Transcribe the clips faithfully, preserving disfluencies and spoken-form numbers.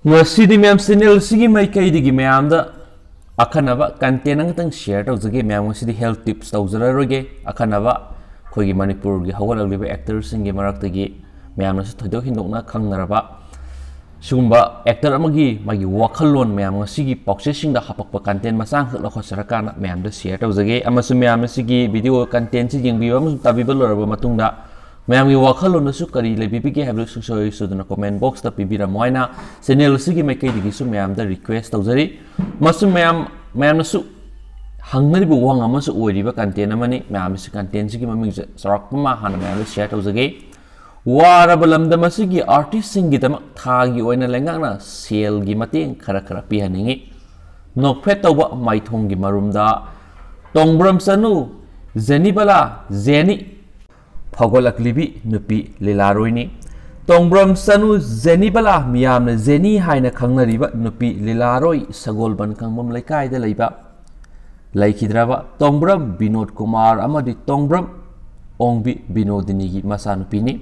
ꯉꯁꯤꯗꯤ ꯃꯌꯥꯝ channel ꯑꯁꯤꯒꯤ ꯃꯥꯏꯀꯩꯗꯒꯤ ꯃꯌꯥꯝꯗ ꯑꯈꯟꯅꯕ content ꯑꯃꯇꯪ share ꯇꯧꯖꯒꯦ꯫ ꯃꯌꯥꯝ ꯉꯁꯤꯗꯤ health tips ꯇꯧꯖꯔꯔꯣꯏꯒꯦ꯫ ꯑꯈꯟꯅꯕ ꯑꯩꯈꯣꯏꯒꯤ ꯃꯅꯤꯄꯨꯔꯒꯤ ꯍꯧꯒꯠꯂꯛꯂꯤꯕ actorꯁꯤꯡꯒꯤ ꯃꯔꯛꯇꯒꯤ ꯃꯌꯥꯝꯅꯁꯨ ꯊꯣꯏꯗꯣꯛ ꯍꯦꯟꯗꯣꯛꯅ ꯈꯪꯅꯔꯕ ꯁꯤꯒꯨꯝꯕ actor ꯑꯃꯒꯤ ꯃꯥꯒꯤ ꯋꯥꯈꯜꯂꯣꯟ ꯃꯌꯥꯝ ꯉꯁꯤꯒꯤ ꯄꯥꯎꯆꯦꯁꯤꯡꯗ ꯍꯥꯄꯛꯄ content ꯃꯆꯥ ꯑꯃꯈꯛ ꯂꯧꯈꯠꯆꯔꯀꯥꯟꯗ ꯃꯌꯥꯝꯗ share ꯇꯧꯖꯒꯦ꯫ ꯑꯃꯁꯨꯡ ꯃꯌꯥꯝꯅ ꯁꯤꯒꯤ video contentꯁꯤ ꯌꯦꯡꯕꯤꯕ ꯑꯃꯁꯨꯡ ꯇꯥꯕꯤꯕ ꯂꯣꯏꯔꯕ ꯃꯇꯨꯡꯗ ꯃꯌꯥꯝꯒꯤ ꯋꯥꯈꯜꯂꯣꯟꯗꯁꯨ ꯀꯔꯤ ꯂꯩꯕꯤꯕꯒꯦ ꯍꯥꯏꯕꯗꯨ ꯁꯨꯡꯁꯣꯏ ꯁꯣꯏꯗꯅ comment boxꯇ ꯄꯤꯕꯤꯔꯝꯃꯣ ꯍꯥꯏꯅ channel ꯑꯁꯤꯒꯤ ꯃꯥꯏꯀꯩꯗꯒꯤꯁꯨ ꯃꯌꯥꯝꯗ request ꯇꯧꯖꯔꯤ꯫ ꯃꯁꯤ ꯃꯌꯥꯝ, ꯃꯌꯥꯝꯅꯁꯨ ꯍꯪꯅꯔꯤꯕ ꯋꯥꯍꯪ ꯑꯃꯁꯨ ꯑꯣꯏꯔꯤꯕ content ꯑꯃꯅꯤ꯫ ꯃꯌꯥꯝꯁꯤ contentꯁꯤꯒꯤ ꯃꯃꯤꯡꯁꯦ ꯆꯥꯎꯔꯥꯛꯄ ꯑꯃ ꯍꯥꯟꯅ ꯃꯌꯥꯝꯗ share ꯇꯧꯖꯒꯦ꯫ ꯋꯥꯔꯕ ꯂꯝꯗꯝ ꯑꯁꯤꯒꯤ artistꯁꯤꯡꯒꯤꯗꯃꯛ ꯊꯥꯒꯤ ꯑꯣꯏꯅ ꯂꯩꯉꯥꯛꯅ ꯁꯦꯜꯒꯤ ꯃꯇꯦꯡ ꯈꯔ ꯈꯔ ꯄꯤꯍꯟꯅꯤꯡꯏ꯫ ꯅꯣꯛꯐꯦꯠ ꯇꯧꯕ ꯃꯥꯏꯊꯣꯡꯒꯤ ꯃꯔꯨꯝꯗ ꯇꯣꯡꯕ꯭ꯔꯝ ꯆꯅꯨ, ꯖꯦꯅꯤꯕꯂꯥ, ꯖꯦꯅꯤ, ꯐꯥꯎꯒꯠꯂꯛꯂꯤꯕꯤ ꯅꯨꯄꯤ ꯂꯤꯂꯥꯔꯣꯏꯅꯤ꯫ ꯇꯣꯡꯕ꯭ꯔꯝ ꯆꯅꯨ ꯖꯦꯅꯤꯕꯂꯥ, ꯃꯤꯌꯥꯝꯅ ꯖꯦꯅꯤ ꯍꯥꯏꯅ ꯈꯪꯅꯔꯤꯕ ꯅꯨꯄꯤ ꯂꯤꯂꯥꯔꯣꯏ ꯁꯒꯣꯜꯕꯟ ꯈꯥꯡꯕꯝ ꯂꯩꯀꯥꯏꯗ ꯂꯩꯕ ꯂꯩꯈꯤꯗ꯭ꯔꯕ ꯇꯣꯡꯕ꯭ꯔꯝ ꯕꯤꯅꯣꯗ ꯀꯨꯃꯥꯔ ꯑꯃꯗꯤ ꯇꯣꯡꯕ꯭ꯔꯝ ꯑꯣꯡꯕꯤ ꯕꯤꯅꯣꯗꯤꯅꯤꯒꯤ ꯃꯆꯥꯅꯨꯄꯤꯅꯤ꯫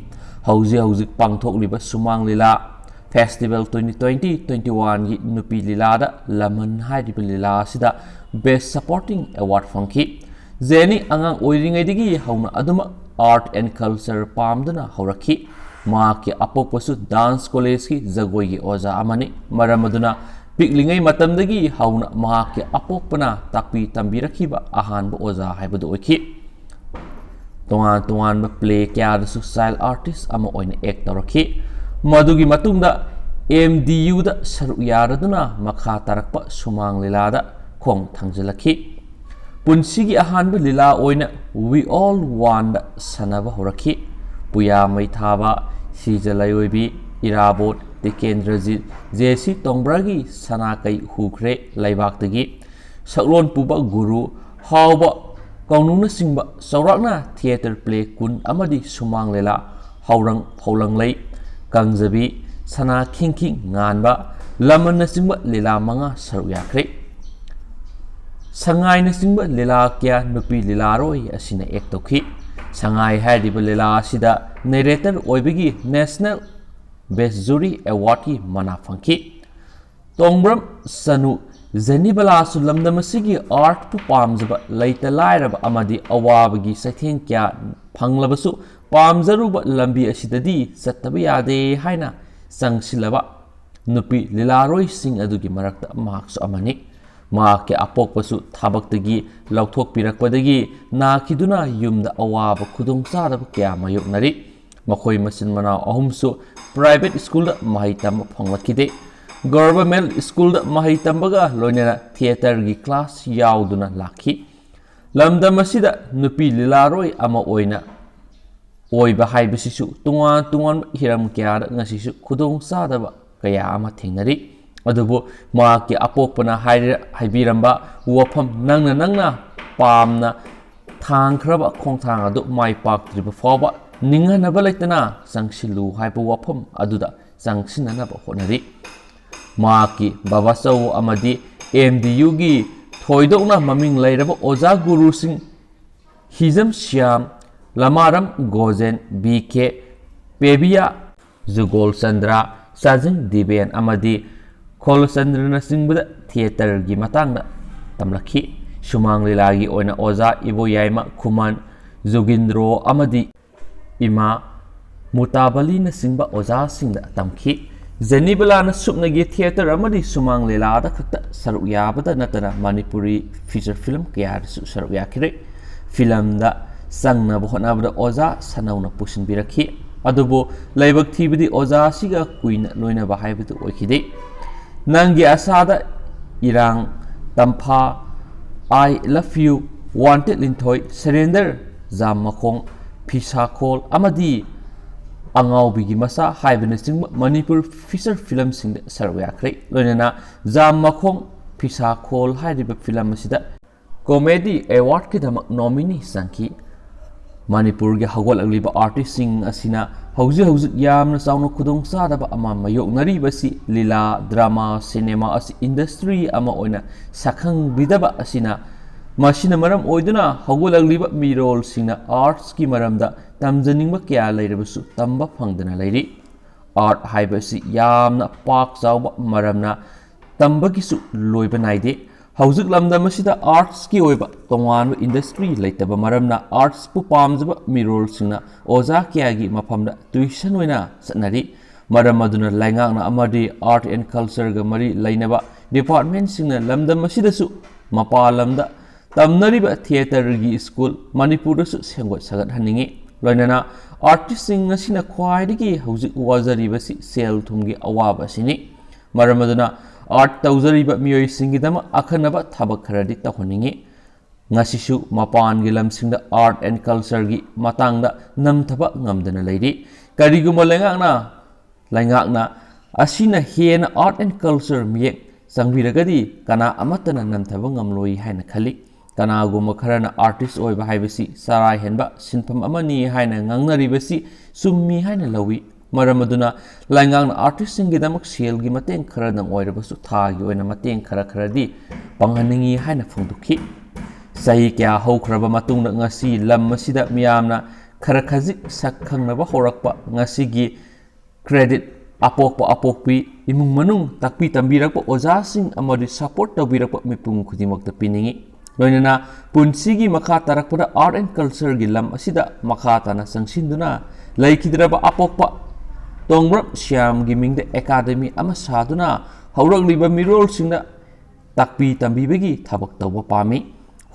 ꯍꯧꯖꯤꯛ ꯍꯧꯖꯤꯛ ꯄꯥꯡꯊꯣꯛꯂꯤꯕ ꯁꯨꯃꯥꯡ ꯂꯤꯂꯥ festival twenty twenty twenty oneꯒꯤ ꯅꯨꯄꯤ ꯂꯤꯂꯥꯗ ꯂꯃꯟ ꯍꯥꯏꯔꯤꯕ ꯂꯤꯂꯥ ꯑꯁꯤꯗ best supporting award ꯐꯪꯈꯤ꯫ ꯖꯦꯅꯤ ꯑꯉꯥꯡ ꯑꯣꯏꯔꯤꯉꯩꯗꯒꯤ ꯍꯧꯅ ꯑꯗꯨꯃꯛ art and culture ꯄꯥꯝꯗꯨꯅ ꯍꯧꯔꯛꯈꯤ꯫ ꯃꯍꯥꯛꯀꯤ ꯑꯄꯣꯛꯄꯁꯨ dance collegeꯀꯤ ꯖꯒꯣꯏꯒꯤ ꯑꯣꯖꯥ ꯑꯃꯅꯤ꯫ ꯃꯔꯝ ꯑꯗꯨꯅ ꯄꯤꯛꯂꯤꯉꯩ ꯃꯇꯝꯗꯒꯤ ꯍꯧꯅ ꯃꯍꯥꯛꯀꯤ ꯑꯄꯣꯛꯄꯅ ꯇꯥꯛꯄꯤ ꯇꯝꯕꯤꯔꯛꯈꯤꯕ ꯑꯍꯥꯟꯕ ꯑꯣꯖꯥ ꯍꯥꯏꯕꯗꯨ ꯑꯣꯏꯈꯤ꯫ ꯇꯣꯉꯥꯟ ꯇꯣꯉꯥꯟꯕ play ꯀꯌꯥꯗꯁꯨ child artist ꯑꯃ ꯑꯣꯏꯅ act ꯇꯧꯔꯛꯈꯤ꯫ ꯃꯗꯨꯒꯤ ꯃꯇꯨꯡꯗ M D Uꯗ ꯁꯔꯨꯛ ꯌꯥꯔꯗꯨꯅ ꯃꯈꯥ ꯇꯥꯔꯛꯄ ꯁꯨꯃꯥꯡ ꯂꯤꯂꯥꯗ ꯈꯣꯡ ꯊꯥꯡꯖꯤꯜꯂꯛꯈꯤ꯫ ꯄꯨꯟꯁꯤꯒꯤ ꯑꯍꯥꯟꯕ ꯂꯤꯂꯥ ꯑꯣꯏꯅ We All Oneꯗ ꯁꯥꯟꯅꯕ ꯍꯧꯔꯛꯈꯤ꯫ ꯄꯨꯌꯥ ꯃꯩꯊꯥꯕ, ꯁꯤꯖ ꯂꯩꯑꯣꯏꯕꯤ, ꯏꯔꯥꯕꯣꯠ, ꯇꯤꯀꯦꯟꯗ꯭ꯔꯖꯤꯠ, ꯖꯦ ꯁꯤ ꯇꯣꯡꯕ꯭ꯔꯥꯒꯤ ꯁꯅꯥ ꯀꯩ ꯍꯨꯈ꯭ꯔꯦ ꯂꯩꯕꯥꯛꯇꯒꯤ, ꯁꯛꯂꯣꯟ ꯄꯨꯕ ꯒꯨꯔꯨ, ꯍꯥꯎꯕ ꯀꯥꯎꯅꯨꯅꯆꯤꯡꯕ ꯆꯥꯎꯔꯥꯛꯅ theatre play ꯀꯨꯟ ꯑꯃꯗꯤ ꯁꯨꯃꯥꯡ ꯂꯤꯂꯥ ꯍꯧꯔꯪ ꯐꯧꯂꯪꯂꯩ, ꯀꯪꯖꯕꯤ, ꯁꯅꯥ ꯈꯤꯡꯈꯤꯡ ꯉꯥꯟꯕ, ꯂꯃꯟꯅꯆꯤꯡꯕ ꯂꯤꯂꯥ ꯃꯉꯥ ꯁꯔꯨꯛ ꯌꯥꯈ꯭ꯔꯦ꯫ ꯁꯉꯥꯏꯅꯆꯤꯡꯕ ꯂꯤꯂꯥ ꯀꯌꯥ ꯅꯨꯄꯤ ꯂꯤꯂꯥꯔꯣꯏ ꯑꯁꯤꯅ act ꯇꯧꯈꯤ꯫ ꯁꯉꯥꯏ ꯍꯥꯏꯔꯤꯕ ꯂꯤꯂꯥ ꯑꯁꯤꯗ narrator ꯑꯣꯏꯕꯒꯤ National Best Jury Awardꯀꯤ ꯃꯅꯥ ꯐꯪꯈꯤ꯫ ꯇꯣꯡꯕ꯭ꯔꯝ ꯁꯅꯨ ꯖꯦꯅꯤꯕꯂꯥꯁꯨ ꯂꯝꯗꯝ ꯑꯁꯤꯒꯤ ꯑꯥꯔꯠꯄꯨ ꯄꯥꯝꯖꯕ ꯂꯩꯇ ꯂꯥꯏꯔꯕ ꯑꯃꯗꯤ ꯑꯋꯥꯕꯒꯤ ꯆꯩꯊꯦꯡ ꯀꯌꯥ ꯐꯪꯂꯕꯁꯨ ꯄꯥꯝꯖꯔꯨꯕ ꯂꯝꯕꯤ ꯑꯁꯤꯗꯗꯤ ꯆꯠꯇꯕ ꯌꯥꯗꯦ ꯍꯥꯏꯅ ꯆꯪꯁꯤꯜꯂꯕ ꯅꯨꯄꯤ ꯂꯤꯂꯥꯔꯣꯏꯁꯤꯡ ꯑꯗꯨꯒꯤ ꯃꯔꯛꯇ ꯃꯍꯥꯛꯁꯨ ꯑꯃꯅꯤ꯫ ꯃꯍꯥꯛꯀꯤ ꯑꯄꯣꯛꯄꯁꯨ ꯊꯕꯛꯇꯒꯤ ꯂꯧꯊꯣꯛꯄꯤꯔꯛꯄꯗꯒꯤ ꯅꯥꯈꯤꯗꯨꯅ ꯌꯨꯝꯗ ꯑꯋꯥꯕ ꯈꯨꯗꯣꯡꯆꯥꯗꯕ ꯀꯌꯥ ꯃꯥꯌꯣꯛꯅꯔꯤ꯫ ꯃꯈꯣꯏ ꯃꯆꯤꯟ ꯃꯅꯥꯎ ꯑꯍꯨꯝꯁꯨ ꯄ꯭ꯔꯥꯏꯚꯦꯠ ꯁ꯭ꯀꯨꯜꯗ ꯃꯍꯩ ꯇꯝꯕ ꯐꯪꯂꯛꯈꯤꯗꯦ꯫ ꯒꯣꯔꯚꯔꯃꯦꯟ ꯁ꯭ꯀꯨꯜꯗ ꯃꯍꯩ ꯇꯝꯕꯒ ꯂꯣꯏꯅꯅ ꯊꯤꯌꯦꯇꯔꯒꯤ ꯀ꯭ꯂꯥꯁ ꯌꯥꯎꯗꯨꯅ ꯂꯥꯛꯈꯤ꯫ ꯂꯝꯗꯝ ꯑꯁꯤꯗ ꯅꯨꯄꯤ ꯂꯤꯂꯥꯔꯣꯏ ꯑꯃ ꯑꯣꯏꯅ ꯑꯣꯏꯕ ꯍꯥꯏꯕꯁꯤꯁꯨ ꯇꯣꯉꯥꯟ ꯇꯣꯉꯥꯟꯕ ꯍꯤꯔꯝ ꯀꯌꯥꯗ ꯉꯁꯤꯁꯨ ꯈꯨꯗꯣꯡꯆꯥꯗꯕ ꯀꯌꯥ ꯑꯃ ꯊꯦꯡꯅꯔꯤ꯫ ꯑꯗꯨꯕꯨ ꯃꯍꯥꯛꯀꯤ ꯑꯄꯣꯛꯄꯅ ꯍꯥꯏꯔ-, ꯍꯥꯏꯕꯤꯔꯝꯕ ꯋꯥꯐꯝ ꯅꯪꯅ ꯅꯪꯅ ꯄꯥꯝꯅ ꯊꯥꯡꯈ꯭ꯔꯕ ꯈꯣꯡꯊꯥꯡ ꯑꯗꯨ ꯃꯥꯏ ꯄꯥꯛꯇ꯭ꯔꯤꯕ ꯐꯥꯎꯕ ꯅꯤꯡꯍꯟꯅꯕ ꯂꯩꯇꯅ ꯆꯪꯁꯤꯜꯂꯨ ꯍꯥꯏꯕ ꯋꯥꯐꯝ ꯑꯗꯨꯗ ꯆꯪꯁꯤꯟꯅꯅꯕ ꯍꯣꯠꯅꯔꯤ꯫ ꯃꯍꯥꯛꯀꯤ ꯕꯕꯥꯆꯧ ꯑꯃꯗꯤ ꯑꯦꯝ ꯗꯤ ꯌꯨꯒꯤ ꯊꯣꯏꯗꯣꯛꯅ ꯃꯃꯤꯡ ꯂꯩꯔꯕ ꯑꯣꯖꯥ ꯒꯨꯔꯨꯁꯤꯡ ꯍꯤꯖꯝ ꯁ꯭ꯌꯥꯝ, ꯂꯃꯥꯔꯝ ꯒꯣꯖꯦꯟ, ꯕꯤ ꯀꯦ ꯄꯦꯕꯤꯌꯥ, ꯖꯨꯒꯣꯜ ꯆꯟꯗ꯭ꯔ, ꯆꯥꯖꯤꯡ ꯗꯤꯕꯦꯟ ꯑꯃꯗꯤ ꯈꯣꯂꯆꯟꯗ꯭ꯔꯅꯆꯤꯡꯕꯗ ꯊꯤꯌꯦꯇꯔꯒꯤ ꯃꯇꯥꯡꯗ ꯇꯝꯂꯛꯈꯤ꯫ ꯁꯨꯃꯥꯡ ꯂꯤꯂꯥꯒꯤ ꯑꯣꯏꯅ ꯑꯣꯖꯥ ꯏꯕꯣꯌꯥꯏꯃ ꯈꯨꯃꯟ, ꯖꯣꯒꯤꯟꯗ꯭ꯔꯣ ꯑꯃꯗꯤ ꯏꯃꯥ ꯃꯨꯇꯥꯕꯂꯤꯅꯆꯤꯡꯕ ꯑꯣꯖꯥꯁꯤꯡꯗ ꯇꯝꯈꯤ꯫ ꯖꯦꯅꯤꯕꯂꯥꯅ ꯁꯨꯞꯅꯒꯤ ꯊꯤꯌꯦꯇꯔ ꯑꯃꯗꯤ ꯁꯨꯃꯥꯡ ꯂꯤꯂꯥꯗ ꯈꯛꯇ ꯁꯔꯨꯛ ꯌꯥꯕꯗ ꯅꯠꯇꯅ ꯃꯅꯤꯄꯨꯔꯤ ꯐꯤꯆꯔ ꯐꯤꯂꯝ ꯀꯌꯥꯗꯁꯨ ꯁꯔꯨꯛ ꯌꯥꯈꯤꯔꯦ꯫ ꯐꯤꯂꯝꯗ ꯆꯪꯅꯕ ꯍꯣꯠꯅꯕꯗ ꯑꯣꯖꯥ ꯁꯅꯧꯅ ꯄꯨꯁꯤꯟꯕꯤꯔꯛꯈꯤ꯫ ꯑꯗꯨꯕꯨ ꯂꯥꯏꯕꯛ ꯊꯤꯕꯗꯤ ꯑꯣꯖꯥ ꯑꯁꯤꯒ ꯀꯨꯏꯅ ꯂꯣꯏꯅꯕ ꯍꯥꯏꯕꯗꯨ ꯑꯣꯏꯈꯤꯗꯦ꯫ ꯅꯪꯒꯤ ꯑꯁꯥꯗ ꯏꯔꯥꯡ, ꯇꯝꯐꯥ, I Love You, Wanted Linthoi, Surrender, jam ꯃꯈꯣꯡ, ꯐꯤꯁꯥꯈꯣꯜ ꯑꯃꯗꯤ ꯑꯉꯥꯎꯕꯤꯒꯤ ꯃꯆꯥ ꯍꯥꯏꯕꯅꯆꯤꯡꯕ ꯃꯅꯤꯄꯨꯔ ꯐꯤꯆꯔ ꯐꯤꯂꯝꯁꯤꯡꯗ ꯁꯔꯨꯛ ꯌꯥꯈ꯭ꯔꯦ꯫ ꯂꯣꯏꯅꯅ ꯖꯥꯝ ꯃꯈꯣꯡ, ꯐꯤꯁꯥꯈꯣꯜ ꯍꯥꯏꯔꯤꯕ ꯐꯤꯂꯝ ꯑꯁꯤꯗ ꯀꯣꯃꯦꯗꯤ ꯑꯦꯋꯥꯔꯗꯀꯤꯗꯃꯛ ꯅꯣꯃꯤꯅꯤ ꯆꯪꯈꯤ꯫ ꯃꯅꯤꯄꯨꯔꯒꯤ ꯍꯧꯒꯠꯂꯛꯂꯤꯕ ꯑꯥꯔꯇꯤꯁꯁꯤꯡ ꯑꯁꯤꯅ ꯍꯧꯖꯤꯛ ꯍꯧꯖꯤꯛ ꯌꯥꯝꯅ ꯆꯥꯎꯅ ꯈꯨꯗꯣꯡꯆꯥꯗꯕ ꯑꯃ ꯃꯥꯌꯣꯛꯅꯔꯤꯕꯁꯤ ꯂꯤꯂꯥ, ꯗ꯭ꯔꯃꯥ, ꯁꯤꯅꯦꯃꯥ ꯑꯁꯤ ꯏꯟꯗꯁꯇ꯭ꯔꯤ ꯑꯃ ꯑꯣꯏꯅ ꯁꯛꯈꯪꯕꯤꯗꯕ ꯑꯁꯤꯅ, ꯃꯁꯤꯅ ꯃꯔꯝ ꯑꯣꯏꯗꯨꯅ ꯍꯧꯒꯠꯂꯛꯂꯤꯕ ꯃꯤꯔꯣꯜꯁꯤꯡꯅ ꯑꯥꯔꯠꯁꯀꯤ ꯃꯔꯝꯗ ꯇꯝꯖꯅꯤꯡꯕ ꯀꯌꯥ ꯂꯩꯔꯕꯁꯨ ꯇꯝꯕ ꯐꯪꯗꯅ ꯂꯩꯔꯤ꯫ ꯑꯥꯔꯠ ꯍꯥꯏꯕꯁꯤ ꯌꯥꯝꯅ ꯄꯥꯛ ꯆꯥꯎꯕ ꯃꯔꯝꯅ ꯇꯝꯕꯒꯤꯁꯨ ꯂꯣꯏꯕ ꯅꯥꯏꯗꯦ꯫ ꯍꯧꯖꯤꯛ ꯂꯝꯗꯝ ꯑꯁꯤꯗ ꯑꯥꯔꯠꯁꯀꯤ ꯑꯣꯏꯕ ꯇꯣꯉꯥꯟꯕ ꯏꯟꯗꯁꯇ꯭ꯔꯤ ꯂꯩꯇꯕ ꯃꯔꯝꯅ ꯑꯥꯔꯠꯁꯄꯨ ꯄꯥꯝꯖꯕ ꯃꯤꯔꯣꯜꯁꯤꯡꯅ ꯑꯣꯖꯥ ꯀꯌꯥꯒꯤ ꯃꯐꯝꯗ ꯇ꯭ꯌꯨꯁꯟ ꯑꯣꯏꯅ ꯆꯠꯅꯔꯤ꯫ ꯃꯔꯝ ꯑꯗꯨꯅ ꯂꯩꯉꯥꯛꯅ ꯑꯃꯗꯤ ꯑꯥꯔꯠ ꯑꯦꯟ ꯀꯜꯆꯔꯒ ꯃꯔꯤ ꯂꯩꯅꯕ ꯗꯤꯄꯥꯔꯠꯃꯦꯟꯁꯤꯡꯅ ꯂꯝꯗꯝ ꯑꯁꯤꯗꯁꯨ ꯃꯄꯥꯟ ꯂꯝꯗ ꯇꯝꯅꯔꯤꯕ ꯊꯤꯌꯦꯇꯔꯒꯤ ꯁ꯭ꯀꯨꯜ ꯃꯅꯤꯄꯨꯔꯗꯁꯨ ꯁꯦꯝꯒꯠ ꯁꯥꯒꯠꯍꯟꯅꯤꯡꯏ꯫ ꯂꯣꯏꯅꯅ ꯑꯥꯔꯇꯤꯁꯁꯤꯡ ꯑꯁꯤꯅ ꯈ꯭ꯋꯥꯏꯗꯒꯤ ꯍꯧꯖꯤꯛ ꯋꯥꯖꯔꯤꯕꯁꯤ ꯁꯦꯜ ꯊꯨꯝꯒꯤ ꯑꯋꯥꯕ ꯑꯁꯤꯅꯤ꯫ ꯃꯔꯝ ꯑꯗꯨꯅ ꯑꯥꯔꯠ ꯇꯧꯖꯔꯤꯕ ꯃꯤꯑꯣꯏꯁꯤꯡꯒꯤꯗꯃꯛ ꯑꯈꯟꯅꯕ ꯊꯕꯛ ꯈꯔꯗꯤ ꯇꯧꯍꯟꯅꯤꯡꯏ꯫ ꯉꯁꯤꯁꯨ ꯃꯄꯥꯟꯒꯤ ꯂꯝꯁꯤꯡꯗ ꯑꯥꯔꯠ ꯑꯦꯟ ꯀꯜꯆꯔꯒꯤ ꯃꯇꯥꯡꯗ ꯅꯝꯊꯕ ꯉꯝꯗꯅ ꯂꯩꯔꯤ꯫ ꯀꯔꯤꯒꯨꯝꯕ ꯂꯩꯉꯥꯛꯅ ꯂꯩꯉꯥꯛꯅ ꯑꯁꯤꯅ ꯍꯦꯟꯅ ꯑꯥꯔꯠ ꯑꯦꯟ ꯀꯜꯆꯔ ꯃꯤꯌꯦꯛ ꯆꯪꯕꯤꯔꯒꯗꯤ ꯀꯅꯥ ꯑꯃꯠꯇꯅ ꯅꯝꯊꯕ ꯉꯝꯂꯣꯏ ꯍꯥꯏꯅ ꯈꯜꯂꯤ꯫ ꯀꯅꯥꯒꯨꯝꯕ ꯈꯔꯅ ꯑꯥꯔꯇꯤꯁ ꯑꯣꯏꯕ ꯍꯥꯏꯕꯁꯤ ꯆꯔꯥ ꯍꯦꯟꯕ ꯁꯤꯟꯐꯝ ꯑꯃꯅꯤ ꯍꯥꯏꯅ ꯉꯥꯡꯅꯔꯤꯕꯁꯤ ꯆꯨꯝꯃꯤ ꯍꯥꯏꯅ ꯂꯧꯏ꯫ ꯃꯔꯝ ꯑꯗꯨꯅ ꯂꯩꯉꯥꯛꯅ ꯑꯥꯔꯇꯤꯁꯁꯤꯡꯒꯤꯗꯃꯛ ꯁꯦꯜꯒꯤ ꯃꯇꯦꯡ ꯈꯔꯗꯪ ꯑꯣꯏꯔꯕꯁꯨ ꯊꯥꯒꯤ ꯑꯣꯏꯅ ꯃꯇꯦꯡ ꯈꯔ ꯈꯔꯗꯤ ꯄꯥꯡꯍꯟꯅꯤꯡꯏ ꯍꯥꯏꯅ ꯐꯣꯡꯗꯣꯛꯈꯤ꯫ ꯆꯍꯤ ꯀꯌꯥ ꯍꯧꯈ꯭ꯔꯕ ꯃꯇꯨꯡꯗ ꯉꯁꯤ ꯂꯝ ꯑꯁꯤꯗ ꯃꯤꯌꯥꯝꯅ ꯈꯔ ꯈꯖꯤꯛ ꯁꯛ ꯈꯪꯅꯕ ꯍꯧꯔꯛꯄ ꯉꯁꯤꯒꯤ ꯀ꯭ꯔꯦꯗꯤꯠ ꯑꯄꯣꯛꯄ ꯑꯄꯣꯛꯄꯤ, ꯏꯃꯨꯡ ꯃꯅꯨꯡ, ꯇꯥꯛꯄꯤ ꯇꯝꯕꯤꯔꯛꯄ ꯑꯣꯖꯥꯁꯤꯡ ꯑꯃꯗꯤ ꯁꯄꯣꯔꯠ ꯇꯧꯕꯤꯔꯛꯄ ꯃꯤꯄꯨꯝ ꯈꯨꯗꯤꯡꯃꯛꯇ ꯄꯤꯅꯤꯡꯏ꯫ ꯂꯣꯏꯅꯅ ꯄꯨꯟꯁꯤꯒꯤ ꯃꯈꯥ ꯇꯥꯔꯛꯄꯗ ꯑꯥꯔꯠ ꯑꯦꯟ ꯀꯜꯆꯔꯒꯤ ꯂꯝ ꯑꯁꯤꯗ ꯃꯈꯥ ꯇꯥꯅ ꯆꯪꯁꯤꯟꯗꯨꯅ ꯂꯩꯈꯤꯗ꯭ꯔꯕ ꯑꯄꯣꯛꯄ ꯇꯣꯡꯕ꯭ꯔꯝ ꯁ꯭ꯌꯥꯝꯒꯤ ꯃꯤꯡꯗ ꯑꯦꯀꯥꯗꯃꯤ ꯑꯃ ꯁꯥꯗꯨꯅ ꯍꯧꯔꯛꯂꯤꯕ ꯃꯤꯔꯣꯜꯁꯤꯡꯗ ꯇꯥꯛꯄꯤ ꯇꯝꯕꯤꯕꯒꯤ ꯊꯕꯛ ꯇꯧꯕ ꯄꯥꯝꯃꯤ꯫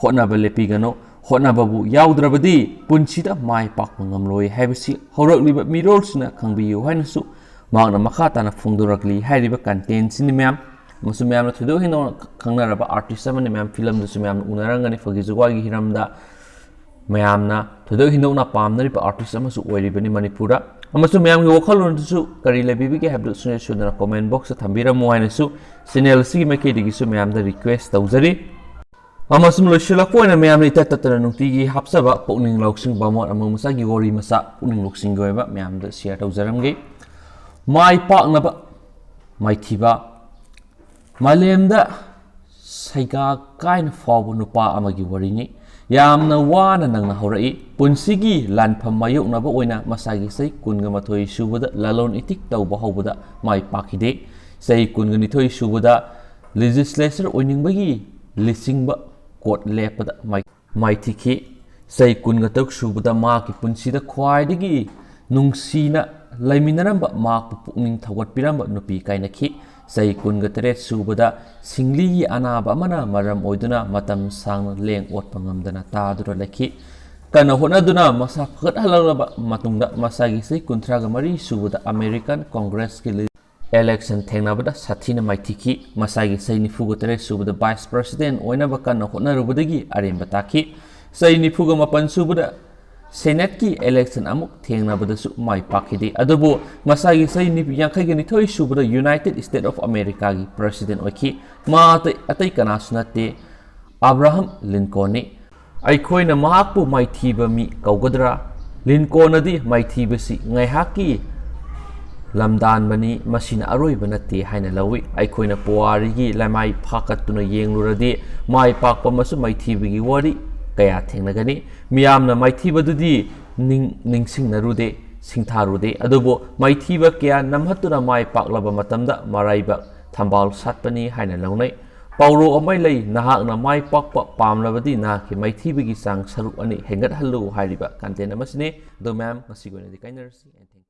ꯍꯣꯠꯅꯕ ꯂꯦꯞꯄꯤꯒꯅꯨ꯫ ꯍꯣꯠꯅꯕꯕꯨ ꯌꯥꯎꯗ꯭ꯔꯕꯗꯤ ꯄꯨꯟꯁꯤꯗ ꯃꯥꯏ ꯄꯥꯛꯄ ꯉꯝꯂꯣꯏ ꯍꯥꯏꯕꯁꯤ ꯍꯧꯔꯛꯂꯤꯕ ꯃꯤꯔꯣꯜꯁꯤꯡꯅ ꯈꯪꯕꯤꯌꯨ ꯍꯥꯏꯅꯁꯨ ꯃꯍꯥꯛꯅ ꯃꯈꯥ ꯇꯥꯅ ꯐꯣꯡꯗꯣꯔꯛꯂꯤ꯫ ꯍꯥꯏꯔꯤꯕ ꯀꯟꯇꯦꯟꯁꯤꯅꯤ ꯃꯌꯥꯝ꯫ ꯑꯃꯁꯨꯡ ꯃꯌꯥꯝꯅ ꯊꯣꯏꯗꯣꯛ ꯍꯦꯟꯗꯣꯛꯅ ꯈꯪꯅꯔꯕ ꯑꯥꯔꯇꯤꯁ ꯑꯃꯅꯤ꯫ ꯃꯌꯥꯝ ꯐꯤꯂꯝꯗꯁꯨ ꯃꯌꯥꯝꯅ ꯎꯅꯔꯝꯒꯅꯤ꯫ ꯐꯥꯒꯤ ꯖꯨꯒꯥꯏꯒꯤ ꯍꯤꯔꯝꯗ ꯃꯌꯥꯝꯅ ꯊꯣꯏꯗꯣꯛ ꯍꯦꯟꯗꯣꯛꯅ ꯄꯥꯝꯅꯔꯤꯕ ꯑꯥꯔꯇꯤꯁ ꯑꯃꯁꯨ ꯑꯣꯏꯔꯤꯕꯅꯤ ꯃꯅꯤꯄꯨꯔꯗ꯫ ꯑꯃꯁꯨꯡ ꯃꯌꯥꯝꯒꯤ ꯋꯥꯈꯜꯂꯣꯟꯗꯨꯁꯨ ꯀꯔꯤ ꯂꯩꯕꯤꯕꯒꯦ ꯍꯥꯏꯕꯗꯨ ꯁꯨꯡꯁꯣꯏ ꯁꯣꯏꯗꯅ ꯀꯣꯃꯦꯟ ꯕꯣꯛꯁꯇ ꯊꯝꯕꯤꯔꯝꯃꯨ ꯍꯥꯏꯅꯁꯨ ꯆꯦꯅꯦꯜ ꯑꯁꯤꯒꯤ ꯃꯥꯏꯀꯩꯗꯒꯤꯁꯨ ꯃꯌꯥꯝꯗ ꯔꯤꯀ꯭ꯋꯦꯁ ꯇꯧꯖꯔꯤ꯫ ꯑꯃꯁꯨꯡ ꯂꯣꯏꯁꯤꯜꯂꯛꯄ ꯑꯣꯏꯅ ꯃꯌꯥꯝꯅ ꯏꯇꯠ ꯇꯠꯇꯅ ꯅꯨꯡꯇꯤꯒꯤ ꯍꯥꯞꯆꯕ ꯄꯨꯛꯅꯤꯡ ꯂꯧꯁꯤꯡ ꯕꯥꯃꯣꯟ ꯑꯃ ꯃꯆꯥꯒꯤ ꯋꯥꯔꯤ ꯃꯆꯥ ꯄꯨꯛꯅꯤꯡ ꯂꯧꯁꯤꯡꯒꯤ ꯑꯣꯏꯕ ꯃꯌꯥꯝꯗ ꯁꯤꯌꯔ ꯇꯧꯖꯔꯝꯒꯦ꯫ ꯃꯥꯏ ꯄꯥꯛꯅꯕ ꯃꯥꯏꯊꯤꯕ꯫ ꯃꯥꯂꯦꯝꯗ ꯁꯩꯒꯥꯛ ꯀꯥꯏꯅ ꯐꯥꯎꯕ ꯅꯨꯄꯥ ꯑꯃꯒꯤ ꯋꯥꯔꯤꯅꯤ꯫ ꯌꯥꯝꯅ ꯋꯥꯅ ꯅꯪꯅ ꯍꯧꯔꯛꯏ꯫ ꯄꯨꯟꯁꯤꯒꯤ ꯂꯥꯟꯐꯝ ꯃꯥꯌꯣꯛꯅꯕ ꯑꯣꯏꯅ ꯃꯁꯥꯒꯤ ꯆꯍꯤ ꯀꯨꯟꯒ ꯃꯥꯊꯣꯏ ꯁꯨꯕꯗ ꯂꯂꯣꯟ ꯏꯇꯤꯛ ꯇꯧꯕ ꯍꯧꯕꯗ ꯃꯥꯏ ꯄꯥꯛꯈꯤꯗꯦ꯫ ꯆꯍꯤ ꯀꯨꯟꯒ ꯅꯤꯊꯣꯏ ꯁꯨꯕꯗ ꯂꯦꯖꯤꯁꯂꯦꯆꯔ ꯑꯣꯏꯅꯤꯡꯕꯒꯤ ꯂꯤꯆꯤꯡꯕ ꯀꯣꯔꯠ ꯂꯦꯞꯄꯗ ꯃꯥꯏ-, ꯃꯥꯏꯊꯤꯈꯤ꯫ ꯆꯍꯤ ꯀꯨꯟꯒ ꯇꯔꯨꯛ ꯁꯨꯕꯗ ꯃꯍꯥꯛꯀꯤ ꯄꯨꯟꯁꯤꯗ ꯈ꯭ꯋꯥꯏꯗꯒꯤ ꯅꯨꯡꯁꯤꯅ ꯂꯩꯃꯤꯟꯅꯔꯝꯕ, ꯃꯍꯥꯛꯄꯨ ꯄꯨꯛꯅꯤꯡ ꯊꯧꯒꯠꯄꯤꯔꯝꯕ ꯅꯨꯄꯤ ꯀꯥꯏꯅꯈꯤ꯫ ꯆꯍꯤ ꯀꯨꯟꯒ ꯇꯔꯦꯠ ꯁꯨꯕꯗ ꯁꯤꯡꯂꯤꯒꯤ ꯑꯅꯥꯕ ꯑꯃꯅ ꯃꯔꯝ ꯑꯣꯏꯗꯨꯅ ꯃꯇꯝ ꯁꯥꯡꯅ ꯂꯦꯡ ꯑꯣꯠꯄ ꯉꯝꯗꯅ ꯇꯥꯗꯨꯅ ꯂꯩꯈꯤ꯫ ꯀꯟꯅ ꯍꯣꯠꯅꯗꯨꯅ ꯃꯁꯥ ꯐꯒꯠꯍꯜꯂꯛꯂꯕ ꯃꯇꯨꯡꯗ ꯃꯁꯥꯒꯤ ꯆꯍꯤ ꯀꯨꯟꯊ꯭ꯔꯥꯒ ꯃꯔꯤ ꯁꯨꯕꯗ ꯑꯃꯦꯔꯤꯀꯥꯟ ꯀꯣꯡꯒ꯭ꯔꯦꯁꯀꯤ ꯏꯂꯦꯛꯁꯟ ꯊꯦꯡꯅꯕꯗ ꯁꯥꯊꯤꯅ ꯃꯥꯏꯊꯤꯈꯤ꯫ ꯃꯁꯥꯒꯤ ꯆꯍꯤ ꯅꯤꯐꯨꯒ ꯇꯔꯦꯠ ꯁꯨꯕꯗ ꯚꯥꯏꯁ ꯄ꯭ꯔꯁꯤꯗꯦꯟ ꯑꯣꯏꯅꯕ ꯀꯟꯅ ꯍꯣꯠꯅꯔꯨꯕꯗꯒꯤ ꯑꯔꯦꯝꯕ ꯇꯥꯈꯤ꯫ ꯆꯍꯤ ꯅꯤꯐꯨꯒ ꯃꯥꯄꯟ ꯁꯨꯕꯗ ꯁꯦꯅꯦꯠꯀꯤ ꯏꯂꯦꯛꯁꯟ ꯑꯃꯨꯛ ꯊꯦꯡꯅꯕꯗꯁꯨ ꯃꯥꯏ ꯄꯥꯛꯈꯤꯗꯦ꯫ ꯑꯗꯨꯕꯨ ꯃꯁꯥꯒꯤ ꯆꯍꯤ ꯅꯤꯐꯨ, ꯌꯥꯡꯈꯩꯒ ꯅꯤꯊꯣꯏ ꯁꯨꯕꯗ ꯌꯨꯅꯥꯏꯇꯦꯗ ꯁ꯭ꯇꯦꯠ ꯑꯣꯐ ꯑꯃꯦꯔꯤꯀꯥꯒꯤ ꯄ꯭ꯔꯁꯤꯗꯦꯟ ꯑꯣꯏꯈꯤ꯫ ꯃꯥ ꯑꯇꯩ, ꯑꯇꯩ ꯀꯅꯥꯁꯨ ꯅꯠꯇꯦ, ꯑꯕ꯭ꯔꯥꯍꯝ ꯂꯤꯟꯀꯣꯟꯅꯤ꯫ ꯑꯩꯈꯣꯏꯅ ꯃꯍꯥꯛꯄꯨ ꯃꯥꯏꯊꯤꯕ ꯃꯤ ꯀꯧꯒꯗ꯭ꯔꯥ? ꯂꯤꯟꯀꯣꯟꯅꯗꯤ ꯃꯥꯏꯊꯤꯕꯁꯤ ꯉꯥꯏꯍꯥꯛꯀꯤ ꯂꯝꯗꯥꯟꯕꯅꯤ, ꯃꯁꯤꯅ ꯑꯔꯣꯏꯕ ꯅꯠꯇꯦ ꯍꯥꯏꯅ ꯂꯧꯏ꯫ ꯑꯩꯈꯣꯏꯅ ꯄꯨꯋꯥꯔꯤꯒꯤ ꯂꯩꯃꯥꯏ ꯐꯥꯀꯠꯇꯨꯅ ꯌꯦꯡꯂꯨꯔꯗꯤ ꯃꯥꯏ ꯄꯥꯛꯄ ꯑꯃꯁꯨꯡ ꯃꯥꯏꯊꯤꯕꯒꯤ ꯋꯥꯔꯤ ꯀꯌꯥ ꯊꯦꯡꯅꯒꯅꯤ꯫ ꯃꯤꯌꯥꯝꯅ ꯃꯥꯏꯊꯤꯕꯗꯨꯗꯤ ꯅꯤꯡ-, ꯅꯤꯡꯁꯤꯡꯅꯔꯨꯗꯦ, ꯁꯤꯡꯊꯥꯔꯨꯗꯦ꯫ ꯑꯗꯨꯕꯨ ꯃꯥꯏꯊꯤꯕ ꯀꯌꯥ ꯅꯝꯍꯠꯇꯨꯅ ꯃꯥꯏ ꯄꯥꯛꯂꯕ ꯃꯇꯝꯗ ꯃꯔꯥꯏꯕꯛ ꯊꯝꯕꯥꯜ ꯁꯥꯠꯄꯅꯤ ꯍꯥꯏꯅ ꯂꯧꯅꯩ꯫ ꯄꯥꯎꯔꯧ ꯑꯃ ꯂꯩ, "ꯅꯍꯥꯛꯅ ꯃꯥꯏ ꯄꯥꯛꯄ ꯄꯥꯝꯂꯕꯗꯤ ꯅꯍꯥꯛꯀꯤ ꯃꯥꯏꯊꯤꯕꯒꯤ ꯆꯥꯡ ꯁꯔꯨꯛ ꯑꯅꯤ ꯍꯦꯟꯒꯠꯍꯜꯂꯨ" ꯍꯥꯏꯔꯤꯕ content ꯑꯃꯁꯤꯅꯤ꯫ ꯑꯗꯣ ꯃꯌꯥꯝ, ꯉꯁꯤꯒꯤ ꯑꯣꯏꯅꯗꯤ ꯀꯥꯏꯅꯔꯁꯤ꯫ And thank you.